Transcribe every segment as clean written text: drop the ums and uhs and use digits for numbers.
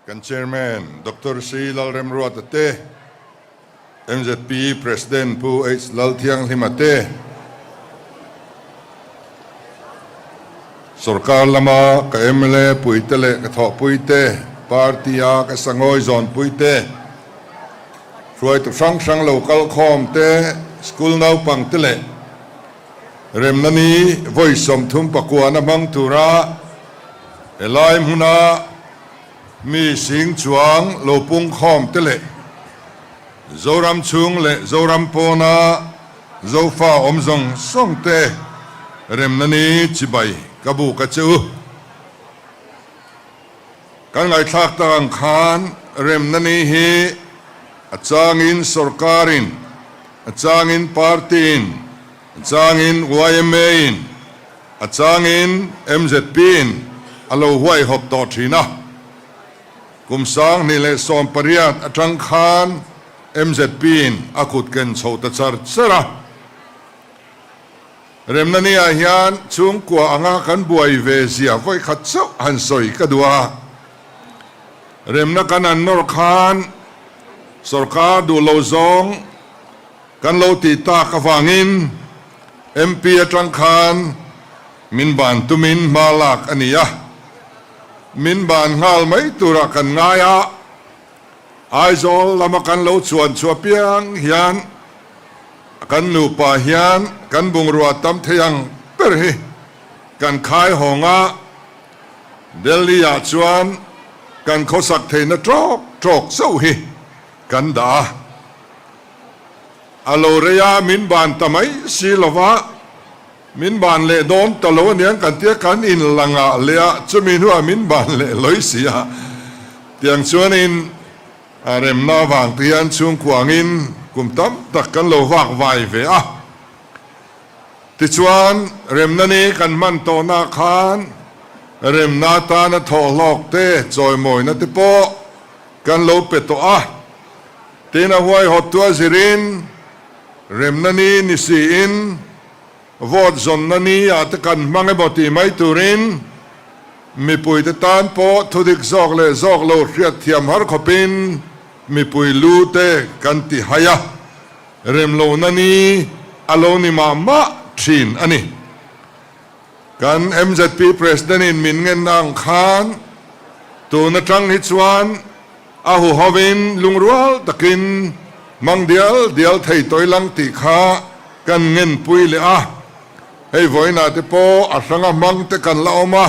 Kan Chairman Doctor C Lalremruata te, MZP President Pu H Lalthianghlima te, Sorkar lama ka mla puite leh ka thawhpuite, party-a ka sangawi zawnpuite, hruaitu hrang hrang lo kal khawm te, school naupang te leh remna ni vawi 39 na hmang tura helai hmuna Mi sing chuang lo pungkhawm te leh Zoram chhung leh Zoram pawna Zofa awm zawng zawng te remna ni chibai ka buk a che u. Kan ngaithlak tak ang khan remna ni hi a changin sorkarin, a changin party-in, a changin YMA-in, A changin MZP-in a lo huaihawp tawh thin a, kum 2018 atang khan MZP-in a kut ken chho ta char char a. Remna ni-ah hian chhungkua anga kan buai ve zia vawikhat chauh han sawi ka duh a. Remna kan han nawr khan sorkar duh lo zawng Kan lo tih tak avangin MP atang khan min ban tumin hma lak a ni a, min ban nghal mai turah kan ngai a, Aizawl lama kan lo chuan chhuah piang hian kan nupa hian kan bungrua tam thei ang ber hi kan khai hawng a, Delhi ah chuan kan khawsak theihna tawk tawk chauh hi kan dah a. A lo rei a, min ban ta mai si lo va, min ban leh dawn ta lo aniang kan tia kan in la ngah leh a, chumi hnuah min ban leh lawi si a. Tiang chuanin a remna avang te hian chhungkuangin kum tam tak kan lo vak vai ve a. Tichuan remna ni kan hman tawhna khan remna atana thawhhlawk te, chawimawina te pawh kan lo pe tawh a. Tin a huaihawttu a zirin remna ni ni siin vote zawnna ni ah te kan hmang emaw tih mai turin mipuite tan pawh thudik zawk leh zawk lo hriatthiam har khawpin mipui lu te kan ti hai a, remlohna ni a lo ni mah mah thin a ni. Kan MZP President in min ngenna ang khan tun atang hi chuan A huhovin lungrual takin mang dial dial thei tawi lang tih kha kan ngenpui leh a, hei vawiinah te pawh a hranga hmang te kan la awm a,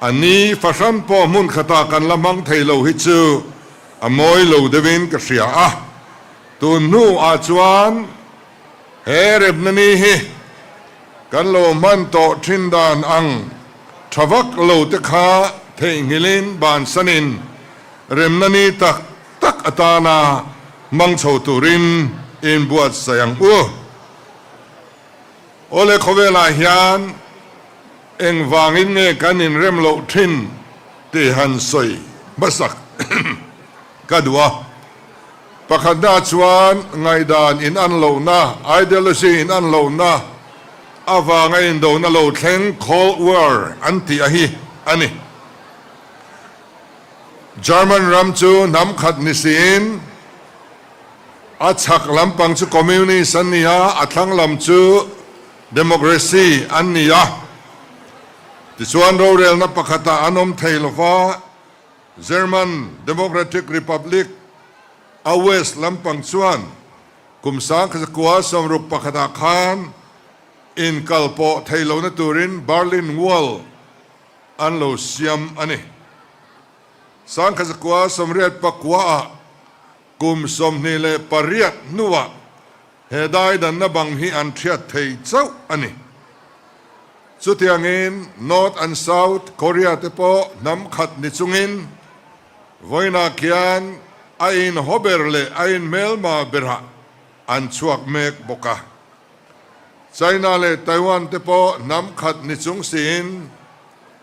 a ni fahran pawh hmun khatah kan la hmang thei lo hi chu a mawi lo deuhin ka hria a, tun hnuah chuan he remna ni hi kan lo hman tawh thin dan ang Tha vak lo te kha theihnghilhin bansanin remna ni tak tak atana hmang chho turin inbuatsaih ang u. Awle khawvelah hian engvangin nge kan inrem loh thin tih han sawi hmasak ka duh a. Pakhatna chuan ngaihdan in an lohna, ideology in an lohna avanga indona lo thleng Cold War an tih a hi a ni. German ram chu hnam khat ni siin a chhak lampang chu Communist an ni a, a thlang lam chu Democracy an ni a. Tichuan rorelna pakhatah an awm thei lova, German Democratic Republic a west lampang chuan kum 1961 ah khan inkal pawh thei lohna turin Berlin Wall an lo siam a ni. 1989 ah kum 28 hnuah He daidanna bang hi an hriat thei chauh a ni. Chutiangin North and South Korea te pawh hnam khat ni chungin vawiinah khian a inhaw ber leh a inhmelma berah an chhuak mek bawk a. China leh Taiwan te pawh hnam khat ni chung siin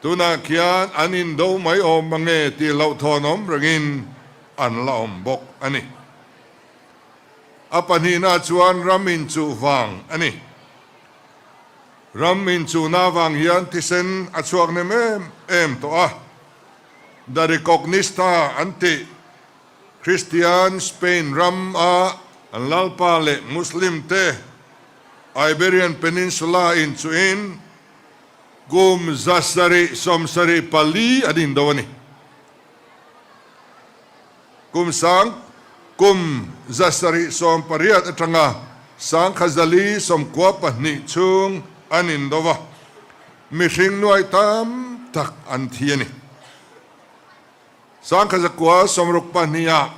tunah khian an indo mai awm mange tih hlauhthawnawm rengin an la awm bawk a ni. A pahnihna chuan ram inchuh vang a ni. Ram inchuhna vang hian thisen a chhuak nem em em tawh a. The Reconquista an tih Kristian Spain ram a an lalpa leh Muslim te Iberian Peninsula in chuhin kum 774 an indo a ni. Kum sang kum 780 atanga 1492 chhung an indo a, mihring nuai tam tak an thi a ni. 1962 ah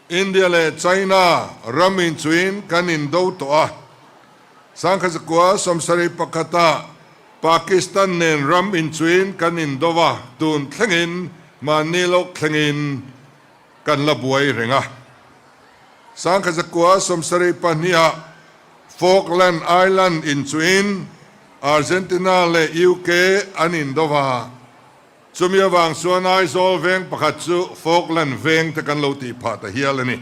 India leh China ram inchuin kan indo tawh a, 1971 ah Pakistan nen ram inchuin kan indo a, tun thlengin mahni lawk thlengin kan la buai reng a. 1972 ah Falkland Island inchuin Argentina leh UK an indo a, chumi avang chuan Aizawl veng pakhat chu Falkland veng te kan lo tih phah ta hial a ni.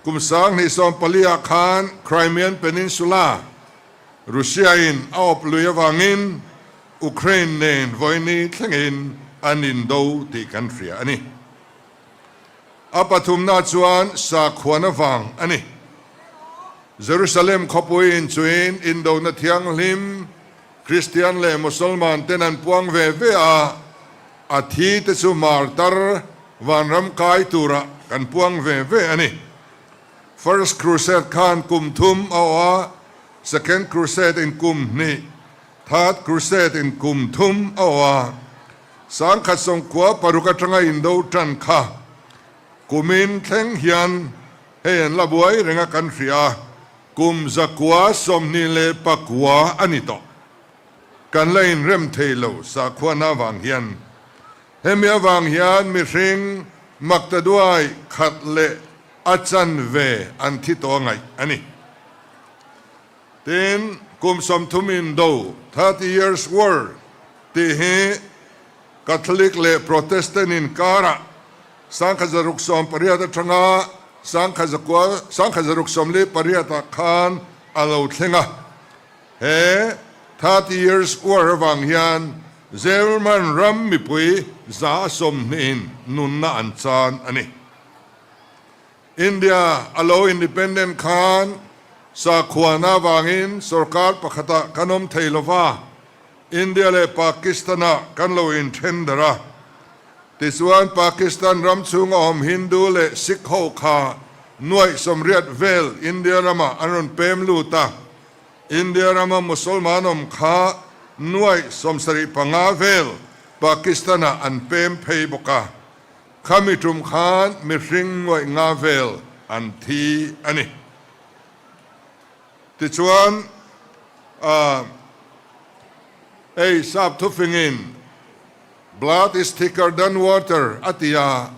Kum 2014 ah khan Crimean Peninsula Russia-in a awp lui avangin Ukraine nen vawiini thlengin an indo tih kan hria a ni. A pathumna chuan sakhuan avang a ni. Jerusalem khawpui inchuin indona thianghlim Kristian leh Musalman ten an puang ve ve a, a thi te chu martar vanram kai turah kan puang ve ve a ni. First Crusade khan kum thum a awh a, Second Crusade in kum hnih, Third Crusade in kum thum a awh a. 1996 atanga indo tan kha kumin thleng hian hei an la buai reng a kan hria a, kum 929 a ni tawh. Kan la inrem thei lo sakhuana avang hian. Hemi avang hian mihring maktaduai khat leh a chanve an thi tawh a ngaih a ni. Tin, kum 30 indo, 30 Years War, tih hi Catholic leh Protestant inkarah 1680 atanga 1648 ah khan a lo thleng a. He 30 Years War avang hian German ram mipui 20% in nunna an chan a ni. India a lo independent khan sakhuana avangin sorkar pakhatah kan awm thei lova, India leh Pakistan-ah kan lo inthen darh a. Tichuan Pakistan ram chhunga awm Hindu leh Sikh ho kha nuaih 80 vel India ramah an rawn pem lut a, India rama Musalman awm kha nuaih 75 vel Pakistan-ah an pem phei bawk a. Khami tum khan mihring nuaih nga vel an thi a ni. Tichuan, hei sap thufingin Blood is thicker than water a ti a,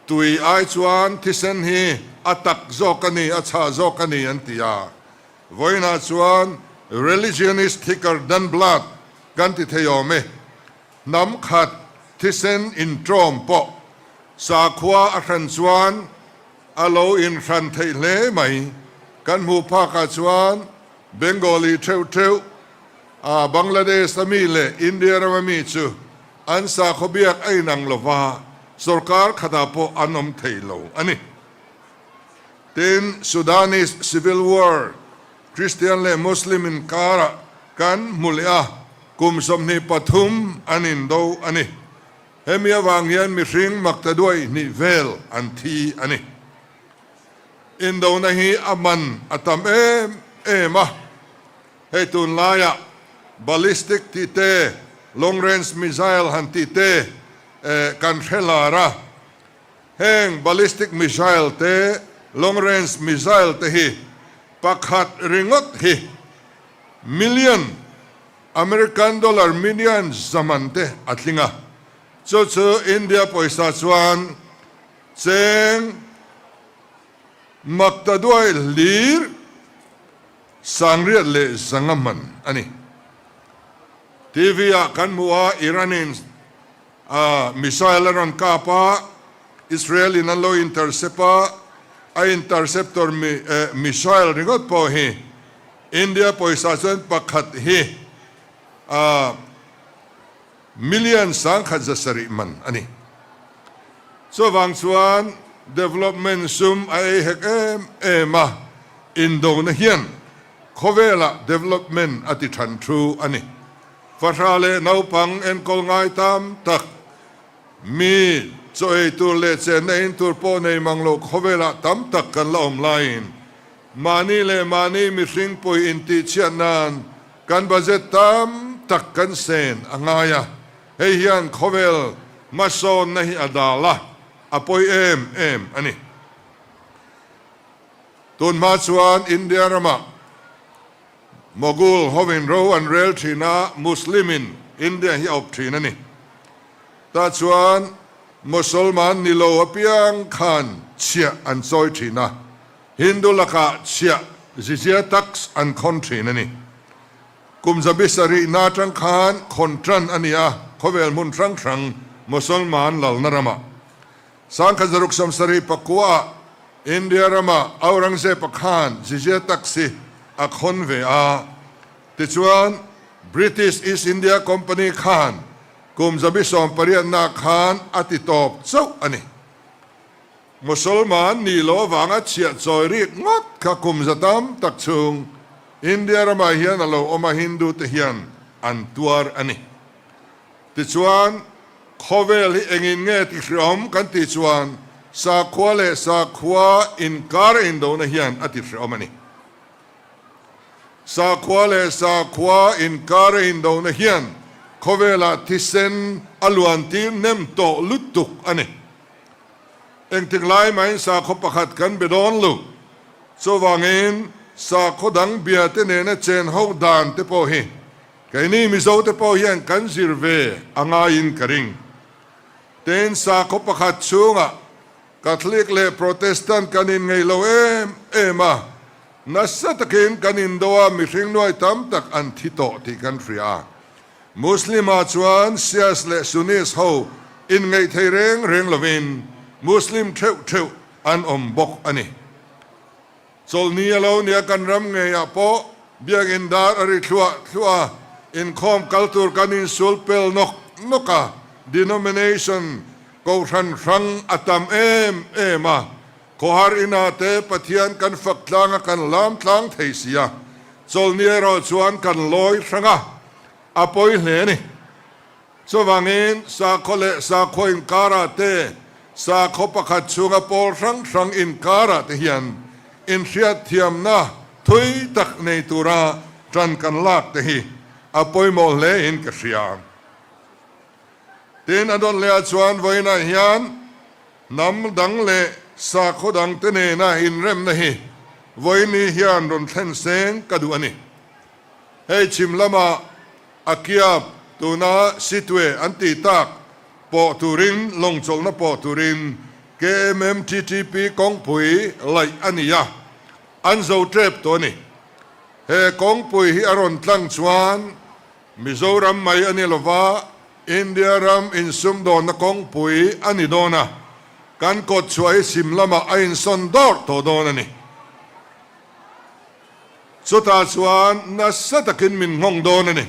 tui ai chuan thisen hi a tak zawk a ni, a chhah zawk a ni an ti a. Vawiinah chuan Religion is thicker than blood kan ti thei awm e. Hnam khat thisen inṭawm pawh sakhua a hran chuan a lo inhran theih hle mai. Kan hmuh phakah chuan Bengali theuh theuh, Bangladesh a mi leh India rama mi chu an sakhaw biak a inang lova, sorkar khatah pawh an awm thei lo a ni. Tin, Sudanese Civil War, Kristian leh Muslim inkarah kan hmu leh a, kum 23 an indo a ni. Hemi avang hian mihring maktaduai hnih vel an thi a ni. Indona hi a man a tam em em a, hei tunlaiah ballistic tih te, long range missile han tih te kan hre lar a. Heng ballistic missile te, long range missile te hi pakhat ringawt hi million, American dollar million zaman te a tling a, chu chu India pawisa chuan cheng maktaduai hlir 9,500 man a ni. TV ah kan hmu a, Iran in A missile a rawn kap a, Israel in an lo intercept a, a interceptor missile ringawt pawh hi India pawisa chuan pakhat hi a Million 1700 man a ni. Chuvang chuan development sum a ei hek em em a, indona hian khawvelah development a ti than thu a ni. Fahra leh naupang enkawl ngai tam tak, mi chaw ei tur leh chenna in tur pawh nei mang lo khawvelah tam tak kan la awm laiin mahni leh mahni mihring pawih intihchhiat nan kan budget tam tak kan sen a ngai a. Hei hian khawvel hmasawnna hi a dal a, a pawi em em a ni. Tun hma chuan India ramah Mughal hovin ro an rel thin a, Muslim-in India hi a awp thin a ni. Tah chuan Mosolman ni lo apiang khan chhiah an chawi thin a, Hindu lakah chhiah jizya tax an khawn thin a ni. Kum 700 na atang khan khawn tan a ni a, khawvel hmun hrang hrang Mosolman lalna ramah. 1679 ah India rama Aurangzeb a khan jizya tax hi a khawn ve a, tichuan British East India Company khan kum 1800 na khan a ti tawp chauh a ni. Mosolman nih loh avanga chhiah chawi rik ngawt kha kum za tam tak chhung India ramah hian a lo awm a, Hindu te hian an tuar a ni. Tichuan, khawvel hi engin nge ti hreawm kan tih chuan sakhua leh sakhua inkar a indona hian a ti hreawm a ni. Sakhua leh sakhua inkar a indona hian khawvelah thisen a luantir nem tawh lutuk a ni. Engtik lai mahin sakhaw pakhat kan be dawn lo. Chuvangin sakhaw dang bia te nena chen ho dan te pawh hi keini Mizo te pawh hian kan zir ve a ngaiin ka ring. Tin, sakhaw pakhat chhungah Catholic leh Protestant kan inngeih lo em em a, nasa takin kan indo a, mihring nuai tam tak an thi tawh tih kan hria a. Muslim-ah chuan Shias leh Sunnis ho inngeih thei reng reng lovin Muslim theuh theuh an awm bawk a ni. Chawlhni a lo nia kan ram ngeiah pawh biakinn dar a ri thluah thluah a, inkhawm kal tur kan insul pel nawk nawk a, denomination kohhran hrang a tam em em a, khawhar inah te Pathian kan fak tlang a kan lam tlang thei si a, chawlhni erawh chuan kan lawi hrang a, a pawi hle a ni. Chuvangin sakhaw leh sakhaw inkarah te, sakhaw pakhat chhunga pawl hrang hrang inkarah te hian inhriatthiamna thui tak nei tura tan kan lak te hi a pawimawh hle in ka hria. Tin, a dawt lehah chuan vawiinah hian hnam dang leh sakhaw dang te nena inremna hi vawiini hian rawn thlen seng ka duh a ni. Hei chhim lama a kiap tuna Sitwe an tih tak pawh turin lawng chawlhna pawh turin KMMTTP kawngpui laih a ni a, an zo tep tawh a ni. He kawngpui hi a rawn tlang chuan Mizoram mai a ni lova, India ram insumdawnna kawngpui a ni dawn a, kan kawtchhuah hi chhim lamah a insawn dawrh tawh dawn a ni. Chutah chuan nasa takin min nghawng dawn a ni.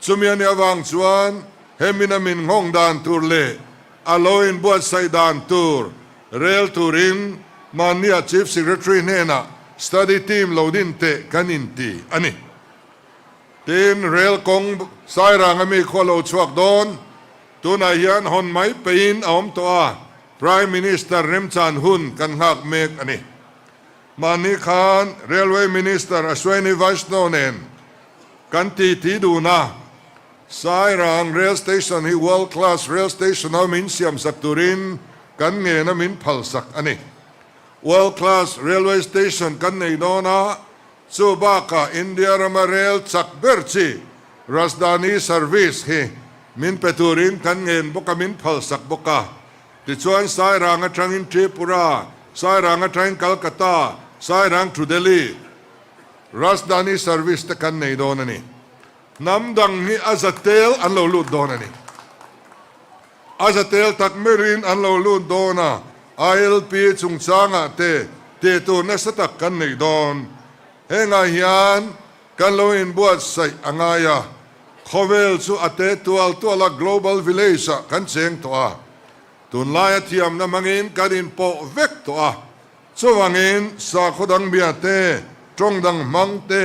Chumi a nih avang chuan hemina min nghawng dan tur leh a lo inbuatsaih dan tur rel turin mahnia Chief Secretary hnenah study team lo din teh kan inti a ni. Tin, rel kawng Sairanga mi khu a lo chhuak dawn. Tunah hian hawn mai peihin a awm tawh a, Prime Minister remchan hun kan nghak mek a ni. Mahni khan Railway Minister Ashwini Vaishnaw nen kan titi dun a, Sairang Rail Station hi World Class Rail Station a min siamsak turin kan ngen a min phalsak a ni. World Class Railway Station kan nei dawn a, chu bakah India rama rail chak ber chi Rajdhani Service hi min pe turin kan ngen bawk a min phalsak bawk a. Tichuan Sairang atangin Tripura, Sairang atangin Calcutta, Sairang to Delhi, Rajdhani service te kan nei dawn a ni. Hnam dang hi a za tel an lo lut dawn a ni. A za tel tak merin an lo lut dawn a, ILP chungchangah te tih tur nasa tak kan nei dawn. Hengah hian kan lo inbuatsaih a ngai a. Khawvel chu a te tual tual a, global village ah kan cheng tawh a. Tunlaia thiamna hmangin kan inpawh vek tawh a. Chuvangin sakhaw dang bia te, tawng dang hmang te,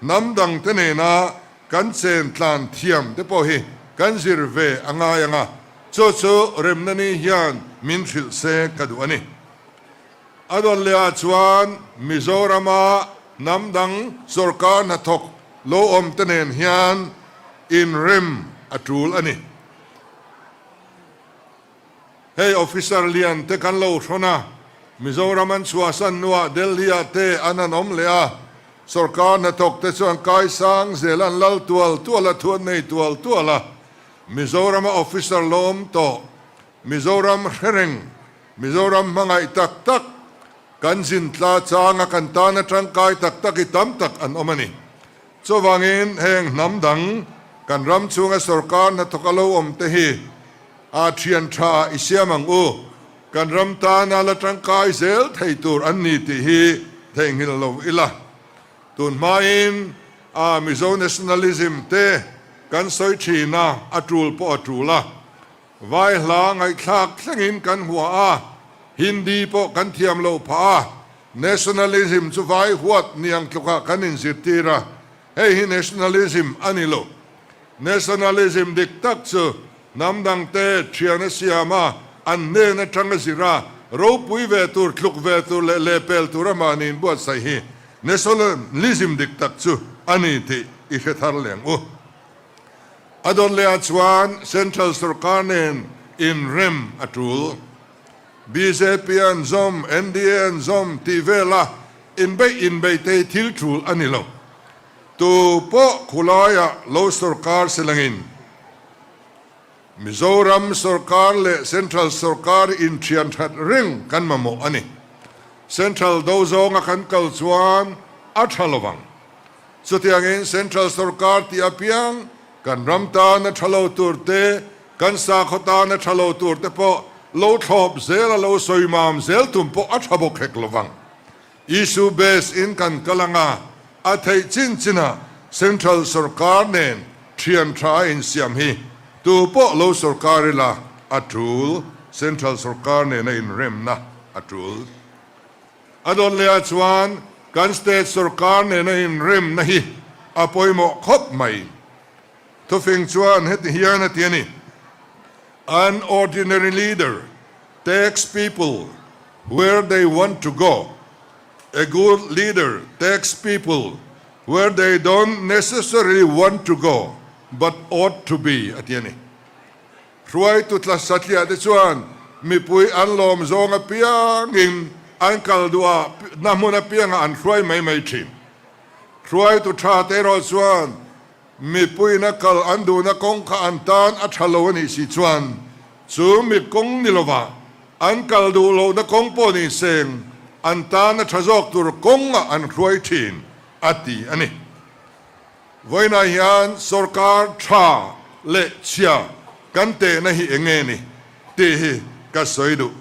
hnam dang te nena kan chen tlan thiam te pawh hi kan zir ve a ngai ang a, chu chu remna ni hian min hrilh se ka duh a ni. A dawn leh ah chuan Mizorama hnam dang sorkar hnathawk lo awm te nen hian inrem a tul a ni. Hei officer lian te kan lo hrawn a, Mizoram an chhuahsan hnuah Delhi ah te an han awm leh a, sorkar hnathawk te chuan kaisang zel an lal tual tual a, thu an nei tual tual a, Mizorama officer lo awm tawh, Mizoram hre reng, Mizoram hmangaih tak tak, kan zin tla changa kan tana tangkai tak tak hi tam tak an awm a ni. Chuvangin heng hnam dang kan ram chhunga sorkar hnathawk a lo awm te hi a thian tha i siam ang u, kan ram tana la tangkai zel thei tur an ni tih hi theihnghilh lo ila. Tun hmain a Mizo nationalism te kan sawi thin a, a tul pawh a tul a. Vai hla ngaihthlak thlengin kan hua a, Hindi pawh kan thiam lo phah a, nationalism chu vai huat niang tlukah kan inzirtir a, hei hi nationalism a ni lo. Nationalism dik tak chu hnam dangte thian a siam a, an hnen atanga zir a, ropui ve tur, tluk ve tur leh lehpel tur a mahni inbuatsaih hi nationalism dik tak chu a ni tih i hre thar leng u. A dawt leh ah chuan Central sorkar nen inrem a tul. Bjp an zawm, NDA an zawm tih vela inbeih inbeih te hi thil tul a ni lo. Tu pawh khulaiah lo sorkar silangin Mizoram sorkar leh Central sorkar inthian that reng kan mamawh a ni. Central do zawnga kan kal chuan a tha lovang. Chutiangin Central sorkar tih apiang kan ram tana tha lo tur te, kan sakhaw tana tha lo tur te pawh lo thlawp zel a lo sawi mam zel tum pawh a tha bawk hek lovang. Issue base in kan kal anga a theih chin chinah Central sorkar nen thian tha a insiam hi tu pawh lo sorkar ila a tul, Central sorkar nena inremna a tul. A dawt leh ah chuan kan state sorkar nena inremna hi a pawimawh khawp mai. Thufing chuan heti hian a ti a ni, An ordinary leader takes people where they want to go, a good leader takes people where they don't necessarily want to go but ought to be a ti a ni. Hruaitu tla satliah te chuan mipui an lawm zawng apiangin an kal duh a, na hmun apiangah an hruai mai mai thin. Hruaitu tha te erawh chuan mipuiin a kal an duhna kawng kha an tan a tha lo a nih si chuan chu mi kawng ni lovah an kal duh lohna kawng pawh ni seng an tan a tha zawk tur kawngah an hruai thin a ti a ni. Vawiinah hian sorkar tha leh chhia kan tehna hi eng nge ni tih hi ka sawi duh.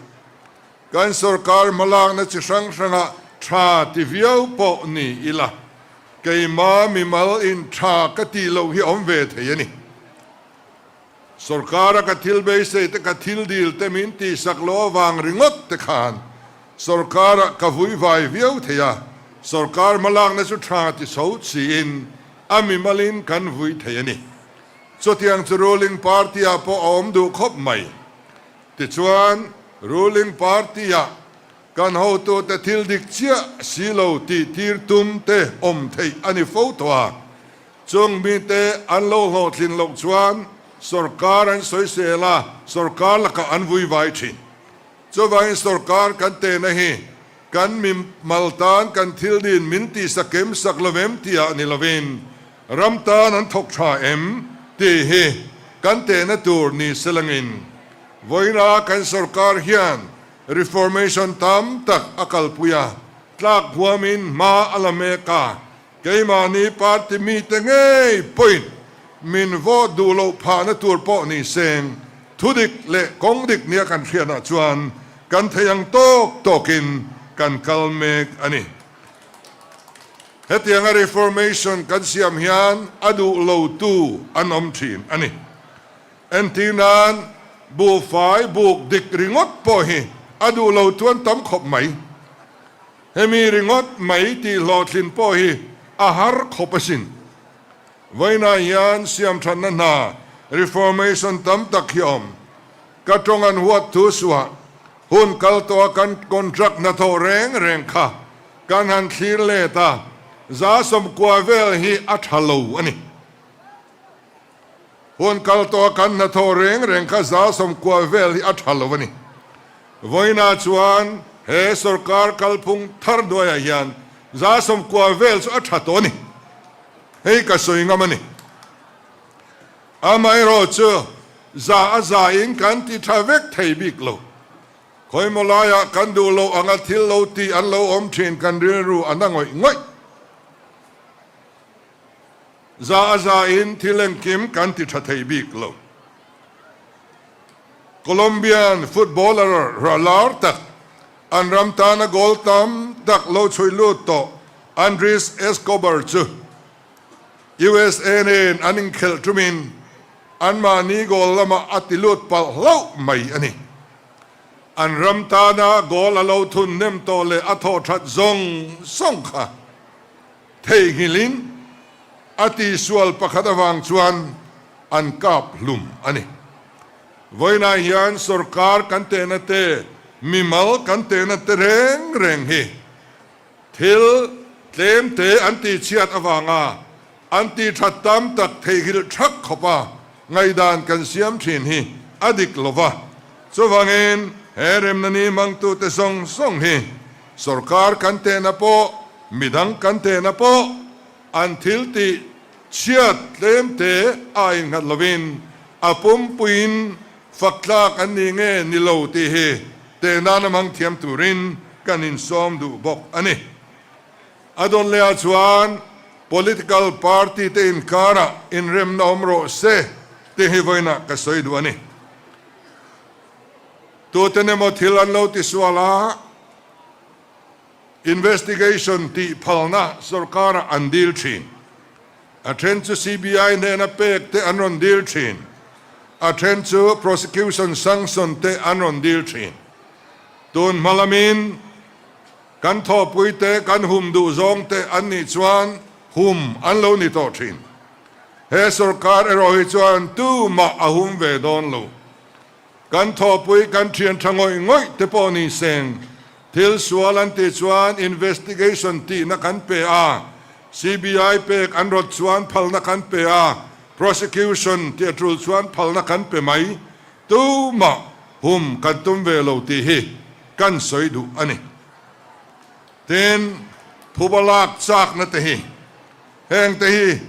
Kan sorkar hmalakna chi hrang hrangah tha ti viau pawh ni ila, keima mimal in tha ka tih loh hi awm ve thei a ni. Sorkara ka thil beisei te ka thil dil te min tihsak loh avang ringawt te khan sorkarah ka vui vai viau thei a, sorkar hmalakna chu tha ti chho chiin a mimalin kan vui thei a ni. Chutiang chu ruling party-ah pawh a awm duh khawp mai. Tichuan, ruling party-ah kan hotute thil dik chiah si lo tih tir tum te awm theih a ni fo tawh a. Chung mite an lo hlawhtlin loh chuan sorkar an sawisel a, sorkar lakah an vui vai thin. Chuvangin sorkar kan tehna hi kan mi mal tan kan thil din min tihsak em sak lo em tihah ni lovin ram tan an thawk tha em tih hi kan tehna tur ni selangin vawiina kan sorkar hian reformation tam tak a kalpui a, tlak huamin hma a la mek a. Keimahni party mite ngei pawhin min vote duh loh phahna tur pawh ni seng, thudik leh kawng dik nia kan hriatah chuan kan thei ang tawk tawkin kan kal mek a ni. Hetianga reformation kan siam hian a duh lotu an awm thin a ni. Entir nan, buhfai buk dik ringawt pawh hi a duh lotu an tam khawp mai. Hemi ringawt mai tih hlawhtlin pawh hi a har khawp asin. Vawiinah hian siamthatna hna, reformation, tam tak hi a awm. Ka tawng an huat thu suah hun kal tawha kan contract hnathawh reng reng kha kan han thlir let a, 90% vel hi a tha lo a ni. Hun kal tawha kan hnathawh reng reng kha 90% vel hi a tha lo a ni. Vawiinah chuan he sorkar kalphung thar hnuaiah hian 90% vel chu a tha tawh a ni. Hei ka sawi ngam a ni. Amaherawhchu za a za in kan ti tha vek thei bik lo. Khawimaw laiah kan duh loh anga thil lo tih an lo awm thin kan rilru a na ngawih ngawih. Za a za in thil engkim kan ti tha thei bik lo. Colombian footballer lar tak, an ram tana goal tam tak lo chhui lut tawh Andres Escobar chu USA nen an inkhelh tumin anmahni goal lamah a ti lut palh hlauh mai a ni. An ram tana goal a lo thun nem tawh leh a thawh that zawng zawng kha theihnghilhin a tihsual pakhat avang chuan an kap hlum a ni. Vawiinah hian sorkar kan tehna te, mimal kan tehna te reng reng hi thil tlem te an tihchhiat avanga an tihthat tam tak theihnghilh thak khawpa ngaihdan kan siam thin hi a dik lo va. Chuvangin he remna ni hmangtute zawng zawng hi sorkar kan tehna pawh, midang kan tehna pawh an thil tih chhiat tlem te a innghat lovin a pumpuiin fak tlak an ni nge ni lo tih hi teh nana hmang thiam turin kan insawm duh bawk a ni. A dawn lehah chuan political party te inkarah inremna awm rawh se tih hi vawiinah ka sawi duh a ni. Tuten emaw thil an lo tisual a, Investigation tih phalna sorkarah an dil thin. A then chu CBI hnena pek te an rawn dil thin. A then chu prosecution sanction te an rawn dil thin. Tun hma lamin kan thawhpui te kan hum duh zawng te an nih chuan hum an lo ni tawh thin. He sorkar erawh hi chuan tumah a hum ve dawn lo. Kan thawhpui kan thian tha ngawih ngawih te pawh ni seng, thil sual an tih chuan investigation tihna kan pe a, CBI pek an rawt chuan phalna kan pe a, prosecution tih a tul chuan phalna kan pe mai, tumah hum kan tum ve lo tih hi kan sawi duh a ni. Tin, phuba lak chakna te hi, heng te hi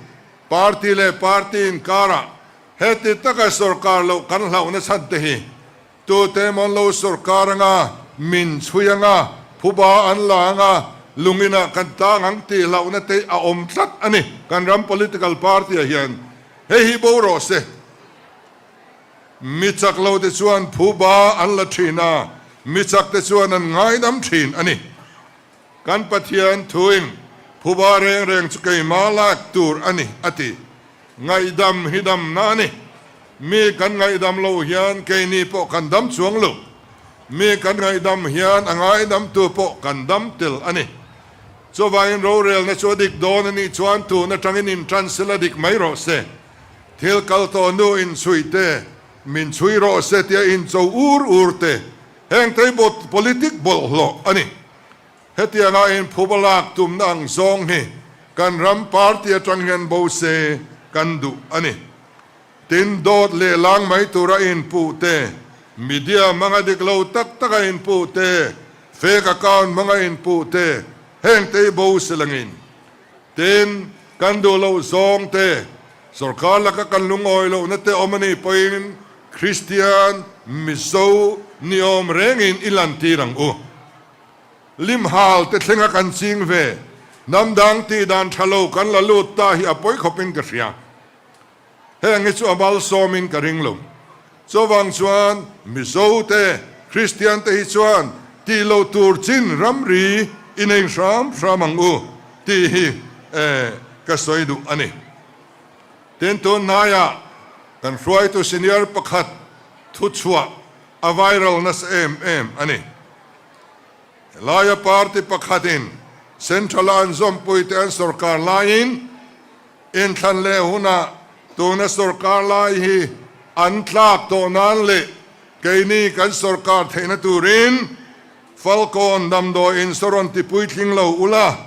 party leh party inkarah Heti taka sorkar loh kan hlauhna chhan te hi tute emaw an lo sorkar anga, min chhui anga, phuba an la anga, lunginah kan tang ang tih hlauhna te a awm tlat a ni. Kan ram political party ah hian hei hi bo rawh se. Mi chak lo te chuan phuba an la thin a, mi chak te chuan an ngaidam thin a ni. Kan Pathian thuin phuba reng reng chu keimah lak tur a ni a ti. Ngaihdam hi damna a ni. Mi kan ngaihdam lo hian keini pawh kan dam chuang lo. Mi kan ngaihdam hian a ngaidamtu pawh kan dam tel a ni. Chuvangin rorelna chu a dik dawn a nih chuan tun atangin intan sela dik mai rawh se. Thil kal tawh nu inchhui te, min chhui rawh se tia incho ur ur te, heng te hi politic bawlhhlawh a ni. Hetianga inphuba lak tumna ang zawng hi kan ram party atang hian bo se kan duh a ni. Tin, dawt leh lang mai tura inpuh te, media hmanga dik lo tak taka inpuh te, fake account hmanga inpuh te, heng te hi bo se langin. Tin, kan duh loh zawng te, sorkar laka kan lungawi lohna te awm a nih pawhin Kristian, Mizo ni awm rengin i lantir ang u. Limhal te thlenga kan ching ve, hnam dang tih dan tha lo kan la lut ta hi a pawi khawpin ka hria. Heng hi chu a malsawmin ka ring lo. Chuvang chuan Mizo te, Kristian te hi chuan tih loh tur chin ramri i nei hram hram ang u tih hi. ka sawi duh a ni. Tin, tun hnaiah kan hruaitu senior pakhat thuchhuah a viral nasa em em a ni. Helaia party pakhatin Central-a an zawmpuite an sorkar laiin inthlan leh hunah tuna sorkar lai hi an tlak tawh nan leh keini kan sorkar theihna turin Falkawn damdawiin saw rawn ti puitling lo ula,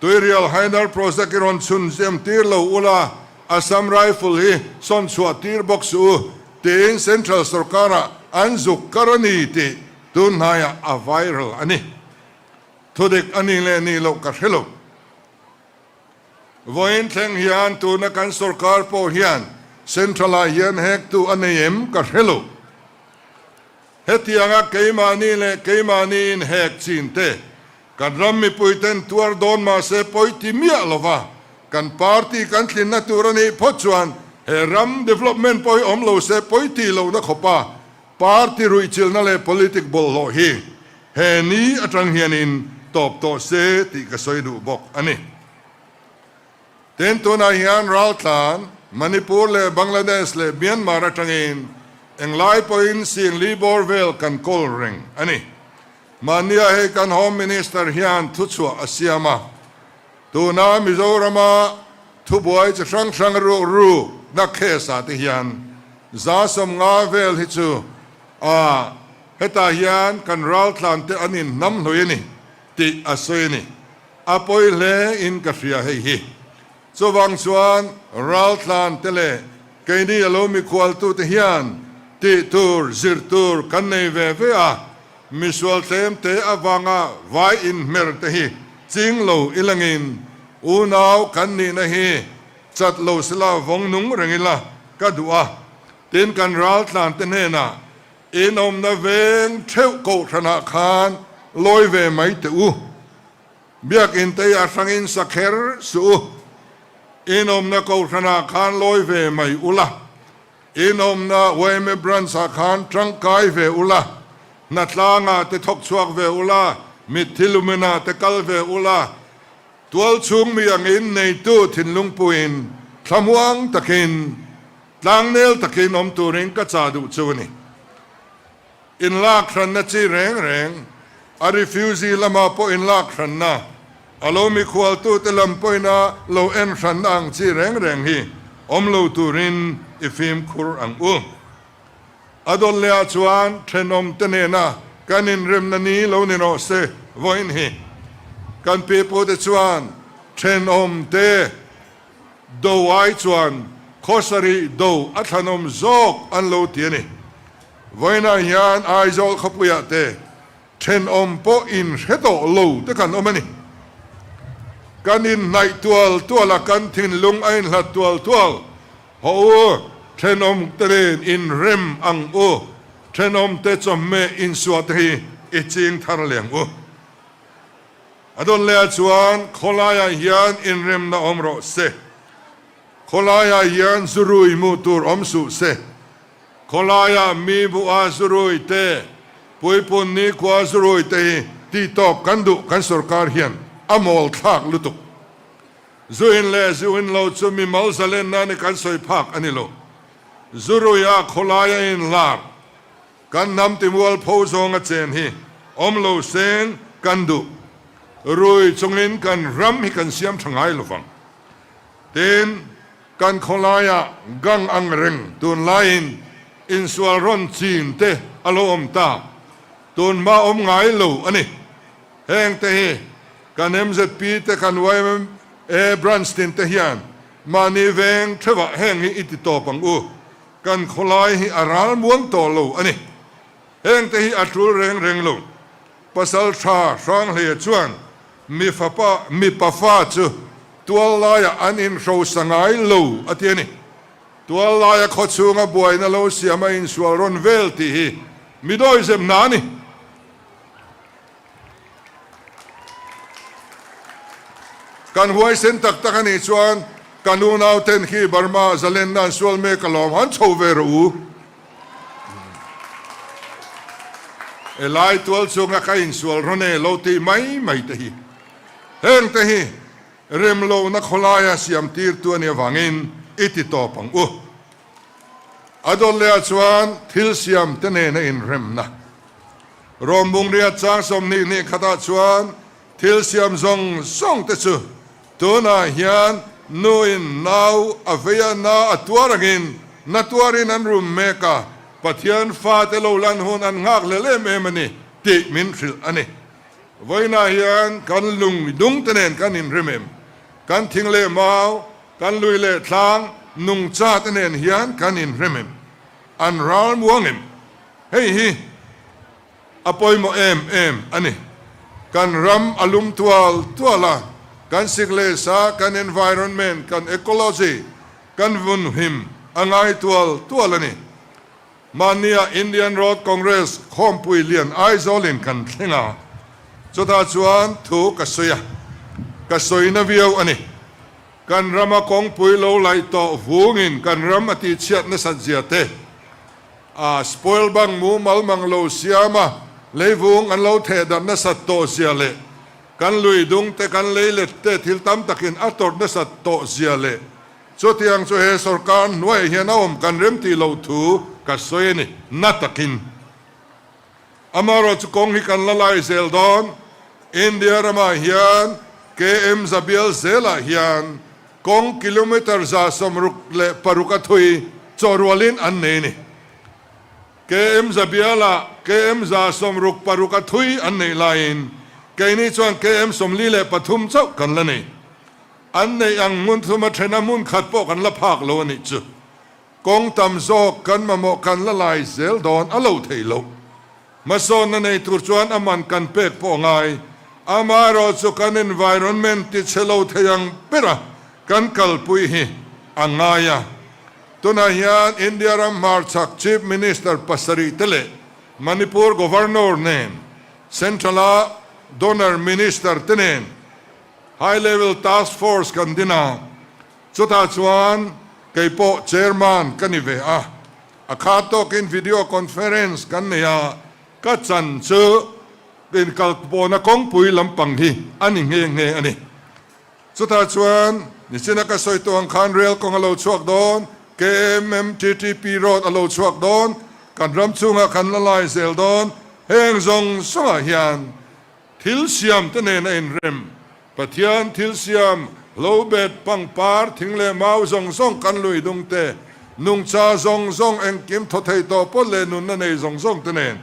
Tuirial Hydel Project i rawn chhun zem tir lo ula, Assam Rifle hi sawn chhuah tir bawk suh u, tiin Central sorkarah an zuk kar a ni tih tun hnaiah a viral a ni. Thudik a nih leh nih loh ka hre lo. Vawiin thleng hian tuna kan sorkar pawh hian Central-ah hian hektu a nei em ka hre lo. Hetianga keimahni leh keimahni inhek chin te, kan ram mipuiten tuar dawn mahse pawi ti miah lova kan party kan tlinna tur a nih phawt chuan he ram development pawh hi awm lo se pawi tih lohna khawpa party ruihchilhna leh politic bawlhhlawh hi he ni atang hianin tawp tawh se tih ka sawi duh bawk a ni. Tin, tunah hian raltlan Manipur leh Bangladesh leh Myanmar atangin englai pawhin Singli bawr vel kan kawl reng a ni. Mahnia hei kan Home Minister hian thuchhuah a siam a, tuna Mizorama thubuai chi hrang hrang ruk rukna case ah te hian 150 vel hi chu a hetah hian kan raltlan te an inhnam hlui a ni tih a sawi a ni. A pawi hle in ka hria hei hi. Chuvang chuan raltlan te leh keini a lo mikhual tu te hian tih tur, zir tur kan nei ve ve a, misual tlem te avanga vai inhmer te hi ching lo ilangin unau kan nihna hi chat lo sela vawng nung reng ila ka duh a, tin kan raltlan te hnenah inawmna veng theuh kohhranah khan lawi ve mai teh u. Biakinn te a hrangin sa kher suh u. Inawmna kohhranah khan lawi ve mai ula. Inawmna yma branch-ah khan tangkai ve ula. Hnatlangah te thawk chhuak ve ula, mitthi lumenah te kal ve ula. Tualchhung mi angin neitu thinlungpuiin thlamuang takin Tlangnel takin awm turin ka chah duh chu a ni. Inlak hranna chi reng reng, a refugee lamah pawh inlak hranna, a lo mikhualtute lam pawhin a lo en hranna ang chi reng reng hi awm lo turin i fimkhur ang u. A dawt lehah chuan thenawmte nena kan inremna ni lo ni rawh se vawiin hi. Kan pipute chuan thenawmte Do ai chuan khawsarih do a thlanawm zawk an lo ti a ni. Vawiinah hian Aizawl khawpuiah te thenawm pawh inhre tawh lo te kan awm a ni. Kan inhnaih tual tual a, kan thinlung a inhlat tual tual. Haw u, thenawm te nen inrem ang u, thenawm te chawhmeh insuah te hi i ching thar leh ang u. A dawn leh ah chuan khawlaiah hian inremna awm rawh se. Khawlaiah hian zurui hmuh tur awm suh se. Khawlaiah mi buh-a zurui te, puipun nikhua zurui te hi tihtawp kan duh kan sorkar hian a mawl thlak lutuk. Zu in leh zu in lo chu mimal zalenna ni kan sawi phak a ni lo. Zuruia khawlaia inlar. Kan hnam timualpho zawnga chen hi awm lo seng kan duh. Rui chungin kan ram hi kan siam tha ngai lovang. Tin, kan khawlaiah gang ang reng tunlaiin insual rawn chin te a lo awm ta. Tun hma awm ngai lo a ni. Heng te hi kan MZP te kan yma branch tin te hian mahni veng theuhah heng hi i ti tawp ang u. Kan khawlai hi a ral muang tawh lo a ni. Hengte hi a tul reng reng lo. Pasal tha Hranghleia chuan mi fapa, mipa fa chu tual laiah an inhrosa ngai lo a ti a ni. Tual laia khaw chhunga buaina lo siam a insual rawn vel tih hi mi dawizemna a ni. Kan huaisen tak tak a nih chuan kan unau ten khi Burma zalenna an sual mek alawm han chho ve rawh u. Helai tual chunga ka insual rawn e lo tih mai mai te hi heng te hi. Remlohna khawlaia siam tirtu a nih avangin i ti tawp ang u. A dawt lehah chuan thil siam te nena inremna. Rawmbungria chang 20 hnih khatah chuan thil siam zawng zawng te chu tunah hian nuin nau a vei a, na a tuar angin na tuarin an rum mek a, Pathian fate lo lan hun an nghak hlel em em a ni tih min hrilh a ni. Vawiinah hian kan lung dung te nen kan inrem em? Kan thing leh mau, kan lui leh tlang nungcha te nen hian kan inrem em? An ral muang em? Hei hi a pawimawh em em a ni. Kan ram a lum tual tual a, kan sik leh sa, kan environment, kan ecology, kan vunhim a ngai tual tual a ni. Mahnia Indian Road Congress khawmpui lian Aizawlin kan thleng a, chutah chuan thu ka sawi a, ka sawi na viau a ni. Kan rama kawngpui lo laih tawh vungin kan ram a tihchhiat nasat zia te, a spoil bang mumal mang lo siam a, leivung an lo thehdarh nasat tawh zia leh kan lui dung te kan leilet te thil tam takin a tawrh nasat tawh zia leh Chutiang chu he sorkar hnuaiah hian a awm kan rem tih loh thu ka sawi a ni. Na takin amaherawhchu kawng hi kan la lai zel dawn. India ramah hian KM Zabial zelah hian kawng kilometre 66 a thui chawhrualin an nei a ni. KM Zabialah KM 66 a thui an neih laiin keini chuan KM 43 chauh kan la nei. An neih ang hmun thuma thena hmun khat pawh kan la phak lo a nih chu. Kawng tam zawk kan mamawh kan la lai zel dawn a lo theih loh. Hmasawnna nei tur chuan a man kan pek pawh a ngai. Amaherawhchu kan environment ti chhe lo thei ang bera kan kalpui hi a ngai a. Tunah hian India ram hmarchhak Chief Minister pasarih te leh Manipur Governor nen Central-a Donor Minister te nen High Level Task Force kan din a, chutah chuan kei pawh Chairman ka ni ve a. A kha tawkin video conference kan nei a, ka chan chu inkalpawhna kawngpui lampang hi a ni nghe nghe a ni. Chutah chuan nichina ka sawi tawh ang khan rail kawng a lo chhuak dawn, KMMTTP road a lo chhuak dawn, kan ram chhungah kan la lai zel dawn, heng zawng zawngah hian Thil siam te nen a inrem. Pathian thil siam, hlobet, pangpar, thing leh mau zawng zawng kan lui dung te, nungcha zawng zawng engkim thaw thei tawh pawt leh nunna nei zawng zawng te nen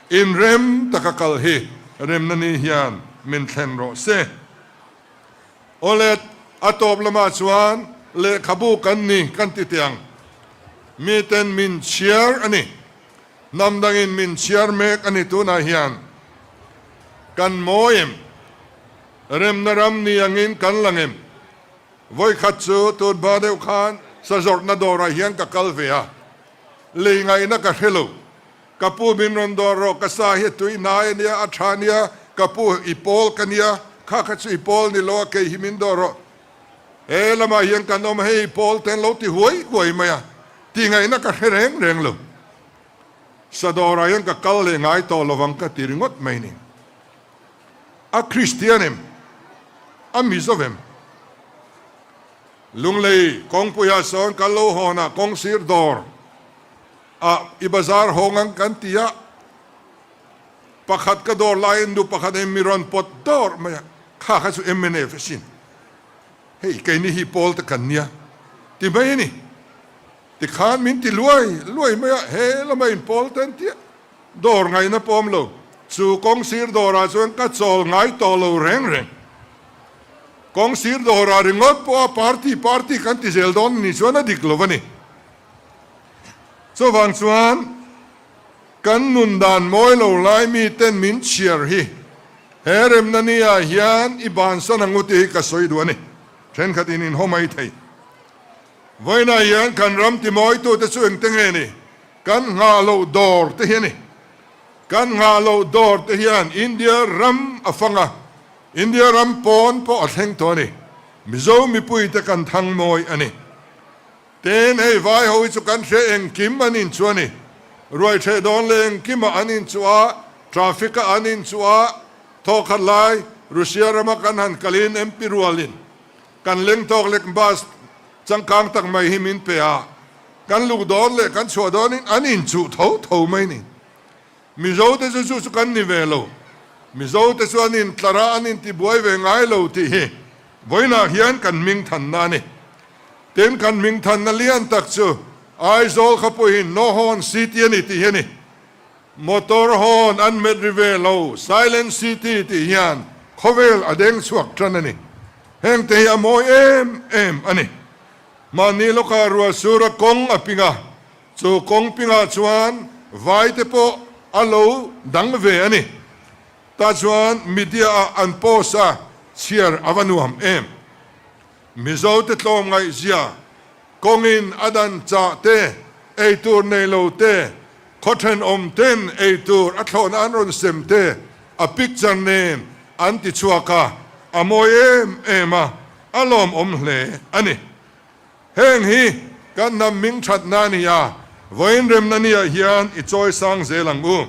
inrem taka kal hi remna ni hian min thlen rawh se. Awle, a tawp lamah chuan lehkhabu kan ni kan ti teh ang. Miten min chhiar a ni. Hnam dangin min chhiar mek a ni tunah hian kan mawi em? Remna ram ni angin kan lang em? Vawikhat chu tun hma deuh khan sazawrhna dawrah hian ka kal ve a, lei ngaihna ka hre lo. Ka pu min rawn dawr rawh, ka sa hi a tui hnai a nia, a tha nia, ka pu i pawl ka nia, kha kha chu i pawl ni lo a, kei hi min dawr rawh. He lamah hian kan awm hei pawl te an lo ti huai huai mai a, tih ngaihna ka hre reng reng lo. Sadawrah hian ka kal leh ngai tawh lovang ka ti ringawt mai ni. A Kristian em? A Mizo em? Lunglei kawngpuiah sawn kan lo hawnah kawngsir dawr ah i bazar hawng ang kan ti a, pakhat ka dawr laiin nu pakhat in mi rawn pawt dawr mai a, kha kha chu mnf a sin. Hei keini hi pawl te kan nia ti mai a ni. Tikhan min ti luai luai mai a, he lama inpawl te an tia dawr ngaihna pawm lo. Chu kawng sir dawrah chuan ka chawl ngai tawh lo reng reng. Kawng sir dawrah ringawt pawha party party kan ti zel dawn ni chuan a dik lo a ni. Chuvang chuan kan nun dan mawi lo lai miten min chhiar hi he remna ni ah hian i bansan ang u tih hi ka sawi duh a ni. Thenkhat in inhaw mai thei. Vawiinah hian kan ram timawitute chu engte nge ni? Kan nghah loh dawr te hi a ni. Kan nghah loh dawr te hian India ram a fang a, India ram pawn pawh a thleng tawh a ni. Mizo mipuite kan thang mawi a ni. Tin, hei vai ho hi chu kan hria engkim an inchuh a ni. Ruaitheh dawn leh engkimah an inchuh a, traffic-ah an inchuh a, thawkhat lai Russia rama kan han kalin MP rualin. Kan leng tawk lek bus changkang tak mai hi min pe a, kan luk dawn leh kan chhuah dawnin an inchuh tho tho mai ni. Mizo te chu chu chu kan ni ve lo. Mizo te chu an intlar a, an intibuai ve ngai lo tih hi vawiinah hian kan hming thanna a ni. Tin, kan hming thanna lian tak chu Aizawl khawpuiin No Horn City a ni tih hi a ni. Motor horn an met ri ve lo, Silent City tih hian khawvel a deng chhuak tan a ni. Heng te hi a mawi em em a ni. Mahni lawkah ruahsura kawng a ping a, chu kawng pingah chuan vai te pawh a lo dang ve a ni. Tah chuan media ah an post a, chhiar a va nuam em. Mizo te tlawm ngaihzia kawngin a dan chah te, eitur nei lo te, khaw thenawm ten eitur a thlawhna an rawn sem te a picture nen an ti chhuak a, a mawi em em a, a lawmawm hle a ni. Heng hi kan hnam hming thatna a ni a, vawiin remna ni ah hian i chawi sang zel ang u.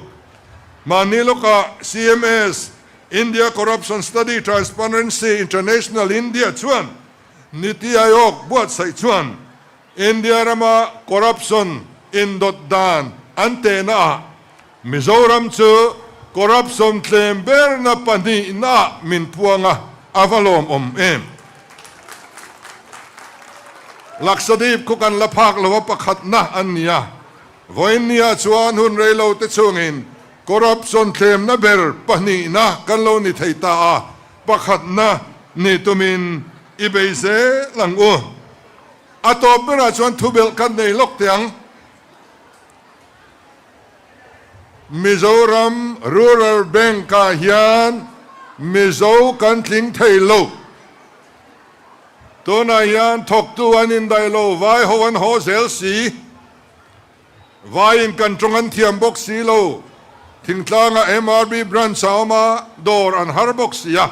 Mahni lawkah CMS, India Corruption Study Transparency International India chuan Niti Aayog buatsaih chuan India rama corruption indawt dan an tehna ah Mizoram chu corruption tlem berna pahnihna ah min puang a, a va lawmawm em? Lakshadweep khu kan la phak lo a pakhatna an ni a, vawiinnia chuan hun reilo te chungin corruption tlemna ber pahnihna kan lo ni thei ta a, pakhatna ni tumin i bei zel ang u. A tawp berah chuan thubelh kan nei lawk teh ang. Mizoram Rural Bank ah hian Mizo kan tling thei lo. Tunah hian thawktu an indaih lo, vai ho an haw zel si. Vaiin kan tawng an thiam bawk si lo. Thingtlangah MRB branch a awm a, dawr an har bawk si a.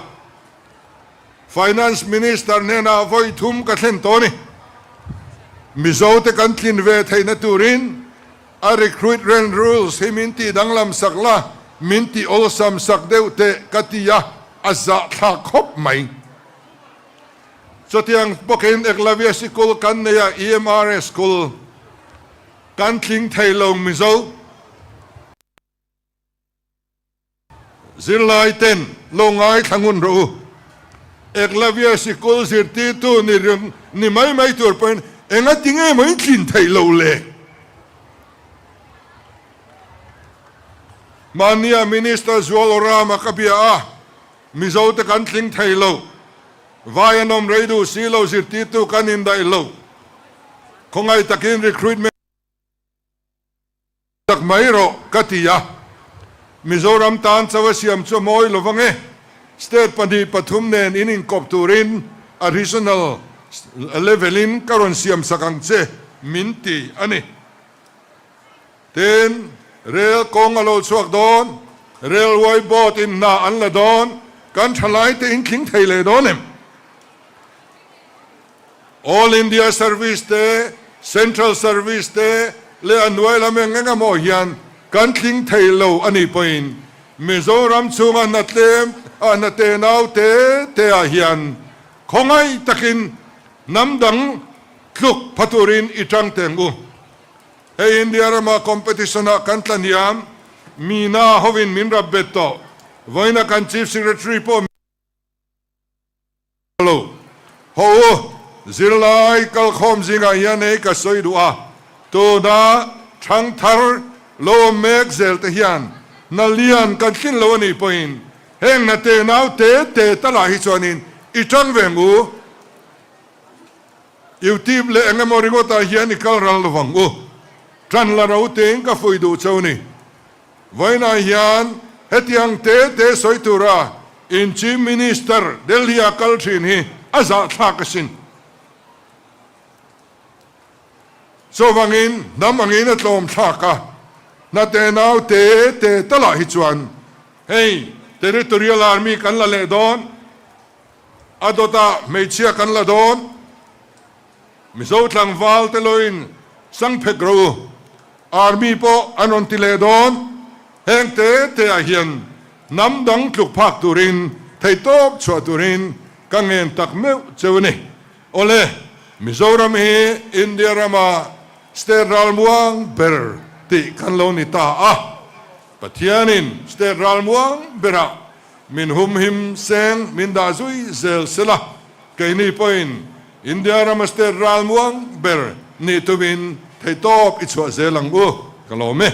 Finance Minister hnenah vawi thum ka thlen tawh a ni. Mizo te kan tlin ve theihna turin a recruitment rules hi min tih danglam sak la, min tih awlsam sak deuh teh ka ti a, a zahthlak khawp mai. Chutiang bawkin Eklavya Sikul kan nei a, EMRS School kan tling thei lo Mizo. Zirlai ten lo ngaithla ngun rawh u. Eklavya Sikul zirtirtu ni reng ni mai mai tur pawhin enga ti nge maw in tlin theih lo le? Mahnia Minister Zualorama ka bia a, Mizo te kan tling thei lo. Vai an awm rei duh si lo zirtirtu kan indaih lo. Khawngaih takin recruitment tak mai rawh ka ti a. Mizoram tan chauh a siam chu a mawi lo vang e. State pahnih pathum nen in inkawp turin a regional level in ka rawn siam sak ang che min ti a ni. Tin, rel kawng a lo chhuak dawn, railway board in hna an la dawn, kan thalai te in tling thei leh dawn em? All India Service te, Central Service te leh a hnuai lam eng eng emaw hian kan tling thei lo a nih pawhin Mizoram chhunga hna tlem ah hna tenau te te ah hian khawngaih takin hnam dang tluk pha turin i tang teng u. Hei India rama competition ah kan tla hniam, Meena hovin min rap bet tawh, vawiina kan Chief Secretary pawh min lo. Haw u, zirlai kalkhawm zingah hian hei ka sawi duh a, tuna thangthar lo awm mek zel te hian hna lian kan tlin lo a nih pawhin heng hna tenau te te talah hi chuanin i tang ve ang u. Youtube leh eng emaw ringawtah hian i kal ral lovang u. Ṭan la ro tein ka fuih duh cheu ni. Vawiinah hian hetiang te te sawi tura in Chief Minister Delhi-a kal ṭhin hi a zahthlak asin. Chuvangin hnam angin a tlawm thlak a, hna tenau te te talah hi chuan hei Territorial Army kan la leh dawn. A dawtah hmeichhia kan la dawn. Mizo tlangval te loin sang phek rawh u. Army pawh an rawn ti leh dawn. Heng te te ah hian hnam dang tluk phak turin theihtawp chhuah turin ka ngen tak meuh cheu a ni. Awle, Mizoram hi India rama state ralmuang ber tih kan lo ni ta a, Pathianin state ralmuang berah min humhim seng min dah zui zel sela, keini pawhin India rama state ralmuang ber nih tumin theihtawp i chhuah zel ang u, ka lawm e.